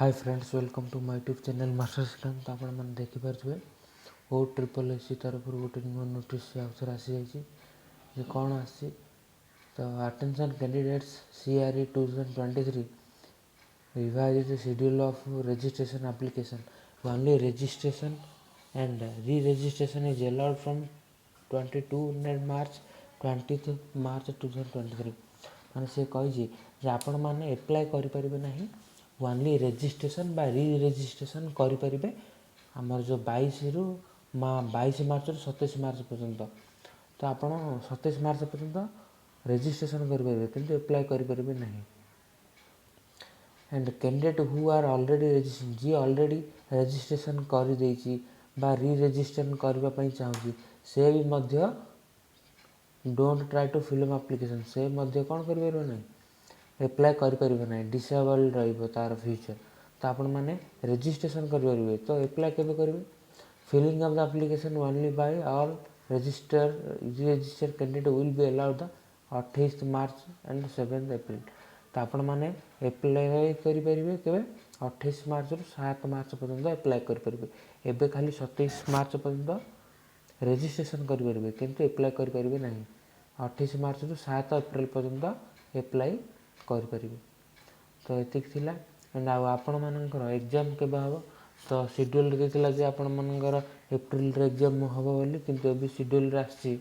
Hi friends, welcome to my YouTube channel master Srikanth. ଆପଣମାନେ ଦେଖିପାରୁଥିବେ, ଓ triple S C ତରଫରୁ ଗୋଟେ ନୂଆ ନୋଟିସ୍ ଆଉ ଥରେ ଆସିଯାଇଛି ଯେ କ'ଣ ଆସିଛି ତ, "Attention candidates, CRE 2023 revised schedule of registration application. Only registration and re-registration is allowed from 22 March 20th March 2023." ମାନେ ସେ କହିଛି ଯେ ଆପଣମାନେ ଆପ୍ଲାଏ କରିପାରିବେ ନାହିଁ, ଓନ୍ଲି ରେଜିଷ୍ଟ୍ରେସନ୍ ବା ରି ରେଜିଷ୍ଟ୍ରେସନ୍ କରିପାରିବେ ଆମର ଯେଉଁ 22 ମାର୍ଚ୍ଚରୁ 27 ମାର୍ଚ୍ଚ ପର୍ଯ୍ୟନ୍ତ। ତ ଆପଣ 27 ମାର୍ଚ୍ଚ ପର୍ଯ୍ୟନ୍ତ ରେଜିଷ୍ଟ୍ରେସନ୍ କରିପାରିବେ, କିନ୍ତୁ ଆପ୍ଲାଏ କରିପାରିବେ ନାହିଁ। And candidate who are already register, ଯିଏ ଅଲରେଡ଼ି ରେଜିଷ୍ଟ୍ରେସନ୍ କରିଦେଇଛି ବା ରି ରେଜିଷ୍ଟ୍ରେସନ୍ କରିବା ପାଇଁ ଚାହୁଁଛି, ସେ ବି ମଧ୍ୟ don't try to fill application. ସେ ମଧ୍ୟ କ'ଣ କରିପାରିବ ନାହିଁ, ଆପ୍ଲାଏ କରିପାରିବ ନାହିଁ, ଡିସେବଲ୍ ରହିବ ତା'ର ଫିଚର୍। ତ ଆପଣମାନେ ରେଜିଷ୍ଟ୍ରେସନ୍ କରିପାରିବେ। ତ ଆପ୍ଲାଏ କେବେ କରିବେ? Filling of the application only by all register register candidate will be allowed the 28 March and 7 April. ତ ଆପଣମାନେ ଆପ୍ଲାଏ କରିପାରିବେ କେବେ? 28 ମାର୍ଚ୍ଚରୁ 7 ମାର୍ଚ୍ଚ ପର୍ଯ୍ୟନ୍ତ ଆପ୍ଲାଏ କରିପାରିବେ। ଏବେ ଖାଲି 27 ମାର୍ଚ୍ଚ ପର୍ଯ୍ୟନ୍ତ ରେଜିଷ୍ଟ୍ରେସନ୍ କରିପାରିବେ, କିନ୍ତୁ ଆପ୍ଲାଏ କରିପାରିବେ ନାହିଁ। 28 ମାର୍ଚ୍ଚରୁ 7 ଏପ୍ରିଲ ପର୍ଯ୍ୟନ୍ତ ଆପ୍ଲାଏ କରିପାରିବେ। ତ ଏତିକି ଥିଲା। ଆଣ୍ଡ ଆଉ ଆପଣମାନଙ୍କର ଏକ୍ଜାମ୍ କେବେ ହେବ? ତ ସିଡ୍ୟୁଲ୍ରେ ଦେଇଥିଲା ଯେ ଆପଣମାନଙ୍କର ଏପ୍ରିଲରେ ଏକ୍ଜାମ୍ ହେବ ବୋଲି, କିନ୍ତୁ ଏବେ ସିଡ୍ୟୁଲ୍ରେ ଆସିଛି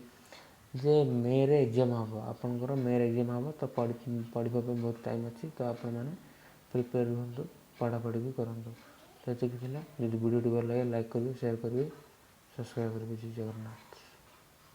ଯେ ମେରେ ଏକ୍ଜାମ୍ ହେବ। ଆପଣଙ୍କର ମେରେ ଏକ୍ଜାମ୍ ହେବ। ତ ପଢ଼ିବା ପାଇଁ ବହୁତ ଟାଇମ୍ ଅଛି। ତ ଆପଣମାନେ ପ୍ରିପେୟାର ରୁହନ୍ତୁ, ପଢ଼ାପଢ଼ି ବି କରନ୍ତୁ। ତ ଏତିକି ଥିଲା। ଯଦି ଭିଡ଼ିଓଟି ଭଲ ଲାଗେ, ଲାଇକ୍ କରିବେ, ସେୟାର କରିବେ, ସବସ୍କ୍ରାଇବ୍ କରିବେ। ଜୟ ଜଗନ୍ନାଥ।